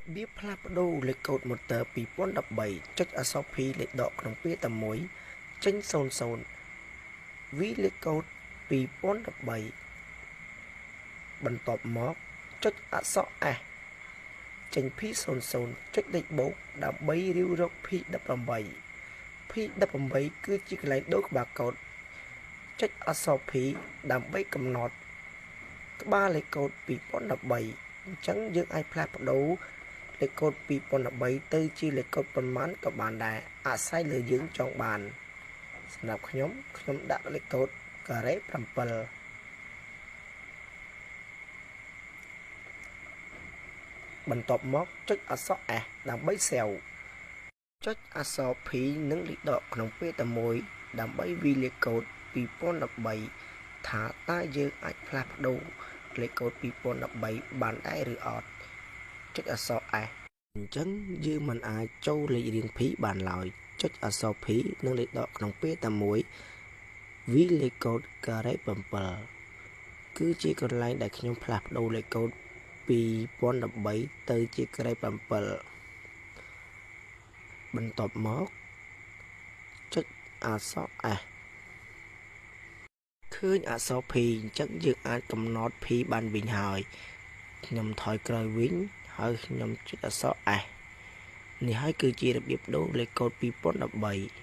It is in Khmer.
របៀបផ្លាស់ប្ដូរលេខកូដម៉ូទ័រ2013ចុចអក្សរ P លេខដកក្នុងពេលតែមួយចេញ00 V លេខកូដ2013បន្ទាប់មកចុចអក្សរ S ចេញ P00 ចុចលេខបូកដើម្បីរាវរក P18 P18 គឺជាកន្លែងដូរក្បាលកូដចុចអក្សរ P ដើម្បីកំណត់ក្បាលលេខកូដ2013អញ្ចឹងយើងអាចផ្លាស់ប្ដូរលេខកូដ2013ទៅជាលេខកូដប៉ុន្មានក៏បានដែរអាស្រ័យលើយើងចង់បានសម្រាប់ខ្ញុំខ្ញុំដាក់លេខកូដការ៉េ7បន្ទាប់មកចុចអក្សរ S ដើម្បី save ចុចអក្សរ P និងលេខដកក្នុងពេលតែមួយដើម្បីវាយលេខកូដ2013ថាតើយើងអាចផ្លាស់ប្ដូរលេខកូដ2013បានដែរឬអត់ចុចអក្សរ S អញ្ចឹងយើងមិនអាចចូលលេខរៀង P បានឡើយចុចអក្សរ P និងលេខដកក្នុងពេលតែមួយវាយលេខកូដការ៉េ7គឺជាកន្លែងដែលខ្ញុំផ្លាស់ប្ដូរលេខកូដ2013ទៅជាការ៉េ7បន្ទាប់មកចុចអក្សរ S ឃើញអក្សរ P អញ្ចឹងយើងអាចកំណត់ P បានវិញហើយខ្ញុំថយក្រោយវិញហើយខ្ញុំចុចអក្សរ S នេះហើយគឺជារបៀបដូរលេខកូដ2013។